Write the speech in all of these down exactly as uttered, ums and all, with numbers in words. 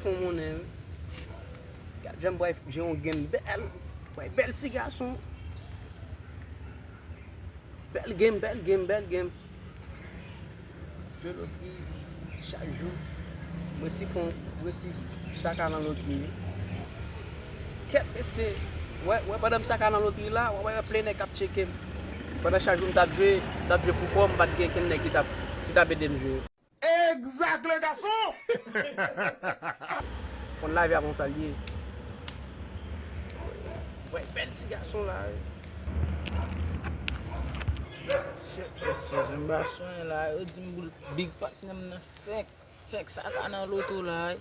Fon monnen wi. Gad jan bway jan yon game bèl. Bway bèl ti gason. Bèl game, bèl game, bèl game. Jwe lotri chak jou. Mwen si fon, mwen si saka nan lotri wi. Kèt mesye. Wè, wè pandan m saka nan lotri la, wè wè plen nèg k ap tcheke m. Pandan chak jou m t ap jwe, m t ap jwe pou kò m, m pa t gen kenn nèg ki t ap ki t ap ede m jwe. Exact, le garçon! Konn lavi a bon sa l ye. Wè, bèl ti gason la wi. Shit, mesye, jan m pa sonyen la, yo di m boul big patnè m nan fèk, fèk saka nan loto la wi.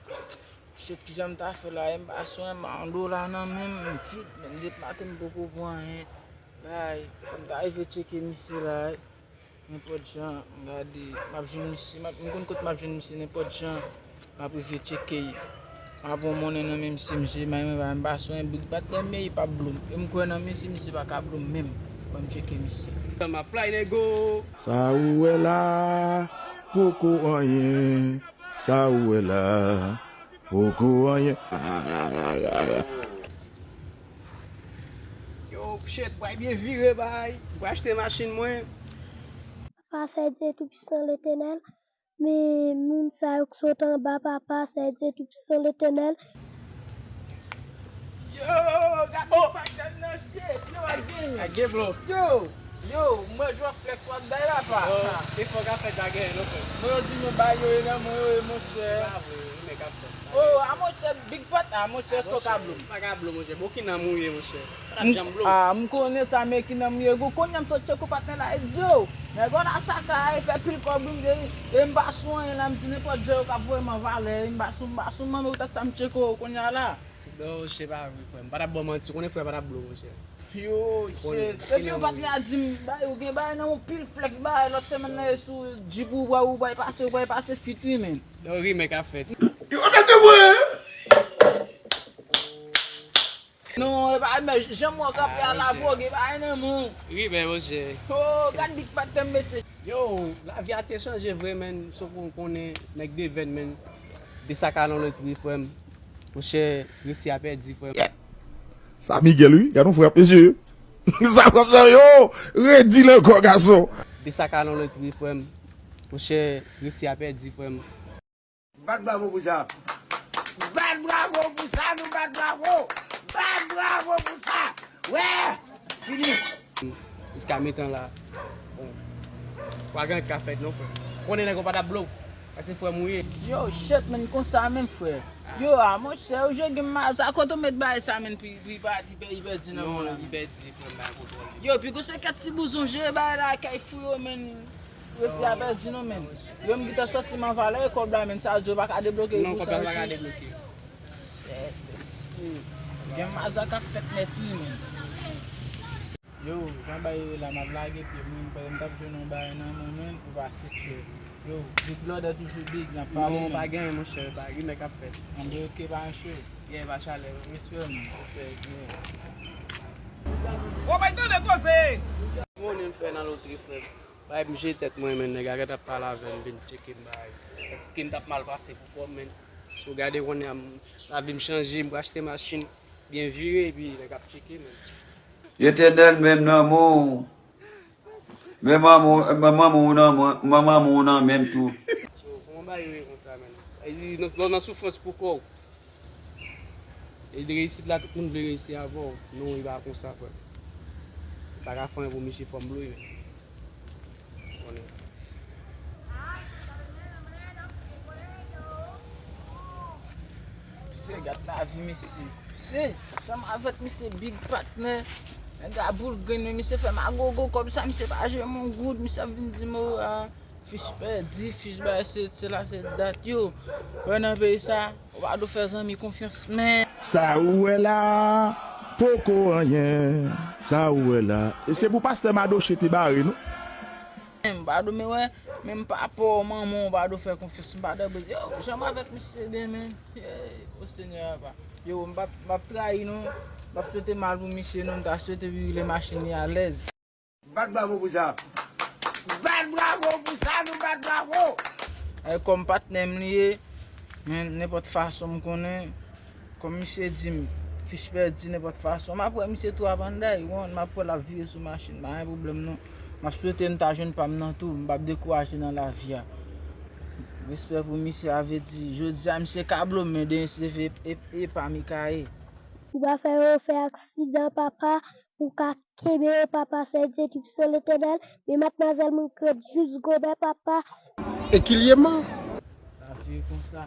Shit, kijan m ta fè la, m pa sonyen, m an dola nan men m, m vid, men depi maten m poko pran anyen. Bay, fò m ta rive tcheke misye la wi. Nenpòt jan, m gade, m ap jwenn misye, m ap, m konn kot m ap jwenn misye, nenpòt jan, m ap rive tcheke l. M ap pran monnen nan men misye, misye, m pa sonyen big patnè m ye, li p ap blo m. E m kwè nan misye, misye pa ka blo m menm. Ban m tcheke misye. M ap fly, nego. Sa ou wè la, poko anyen. Sa ou wè la, poko anyen. Yo, shit, bway byen vire, bay. M pral achte machin mwen. Papa, Seyè Dye Toupisan Letènèl, men moun sa yo k sot anba, Papa, Seyè Dye Toupisan Letènèl. Yo, gade big patnè m nan, shit. Yo, a gen. A gen, bro. Yo, yo, mwen jwe flex, w ap bay la, pa. Oh, e fò ka fèt a gen, non, frè. Mwen yo di nou bay yo, e nan mwen yo, e monchè. Se pa vre, wi, men k ap fèt. Oh, a monchè, big patnè, a monchè, èske w ka blo m? Pa ka blo, monchè. Bon, ki nanm ou ye, monchè? Pa t ap janm blo. Ah, m konnen sa, men ki nanm ou ye. Gou, kounye a m sot tcheke patnè la, e di yo. Nèg yo la saka, e fè pil kòb, wi, m di, e m pa sou anyen la, m di nenpòt jan yo ka voye m an valè, e m pa sou, m pa sou, men ou tèt sa m tcheke w kounye a la. Non, monchè, pa vre, frè. M pa t ap ba w manti, konnen frè pa t ap blo, monchè. Yo, shit. Epi yon patnè a di m, bay, ou gen bay nan yon pil flex, bay, lòt semèn nan, e sou Jeep ou, ou bay pase, ou bay pase fit, wi, men. Non, rimè k ap fèt. Yo, tande mwen! Non, e pa, men, jan m wè w kanpe a la, vre, gen bay nan men w. Rimè, monchè. Oh, gad big patnè m, mesye. Yo, lavi a te chanje vre, men, so pou w konnen, nèg de venn, men. De saka nan lotri, frè m. Monchè, resi a pèdi, frè m. Sa Miguel, wi. Gad yon frap, mesye. Sa frap sa, yo! Redi l ankò, gason. De saka nan lotri, frè m. Monchè, resi a pèdi, frè m. Bat bravo pou sa. Bat bravo pou sa, nou bat bravo. Bat bravo pou sa. Wè! Fini. Jiska mitan la. Bon. Pa gen anyen k ka fèt non, frè. Konnen nèg yo pa t ap blo w. Paske frè m ou ye. Yo, shit, men konsa menm, frè. Yo, a, monchè, ou jwe gen maza, kote w met bagay sa, men, pou, pou li pa, li pè-, li pèdi nan men w la, men. Non, li pèdi, frè m, bagay kontwòl li. Yo, pigo se kat ti bouzon jere bagay la, kay fou yo, men. Resi a pèdi non, men. Yo, m gentan sòti m an valè, kòb la, men, sa di yo pa ka debloke li pou sa osi. Non, kòb la pa ka debloke. Shit, mesye. Gen maza k ap fèt nèt, wi, men. Yo, jan bagay yo ye la, m ap lage pye m, wi, m panse m t ap jwenn yon bagay nan men w, men, ou pa sitye. Yo, Big Blooda toujou big, n ap pale, men. Non, pa gen anyen, monchè, pa gen rimè k ap fèt. Anben, oke, pa gen cho. Yeah, pa chalè, non. Respè, men. Respè, yeah. Ou bay tande koze! Monnen m fè nan lotri, frè m. Bay m je tèt mwen, men, nèg la gentan ap pale avè m, vin tcheke m, bay. Èske m t ap mal pase pou kò m, men. Si w gade kounye a, m, lavi m chanje, m pou achte machin. Byen vire, epi nèg ap tcheke, men. Letènèl, men m nan men w. Men manman w, men manman w nan men, men manman w nan men m tou. So, kòman bagay yo ye konsa, men? Sa vle di, nan, nan, nan soufrans pou kò w. E de reyisit la, tout moun vle reyisi avè w. Non, e pa konsa, frè. Ou pa ka fè anyen pou misye, fò m blo l, men. Konnen. Misye, gad lavi misye. Misye, sa m avèk misye big patnè. Nèg la boul grenn, men misye fè m agogo kòb sa, misye pa jwenn yon goud, misye ap vin di m, o, a, fich pèdi, fich bagay, se, se la, se dat. Yo, wè nan peyi sa, ou pa dwe fè zanmi konfyans, men. Sa ou wè la, poko anyen. Sa ou wè la. E se pou pastè Madoche te bare nou. M pa dwe, men wè, men m pa pa w, manman w, ou pa dwe fè konfyans, m pa dwe, yo, janm avèk misye demen. Hey, o Senyè, papa. Yo, m p ap, m p ap trayi nou, m p ap swete mal pou misye, non, m ta swete li woule machin li alèz. Bat bravo pou sa. Bat bravo pou sa, nou bat bravo. E kòm patnè m li ye, Men nenpòt fason m konnen, kòm misye di m, fich pèdi nenpòt fason. M ap wè misye tou ap ann Daywan, m ap wè l ap vire sou machin, pa gen pwoblèm non. M ap swete m ta jwenn pa m nan tou, m p ap dekouraje nan lavi a. Respè pou misye, a vle di, jodi a misye kablo men de seve e, e pa Mikaye. Ou pa fè yo fè aksidan, papa, pou ka kenbe yo, papa, sèl Dye ki pwisan, Letènèl, men madmwazèl mwen k rèd jis gobè, papa. Ekilyèman. Lavi e konsa.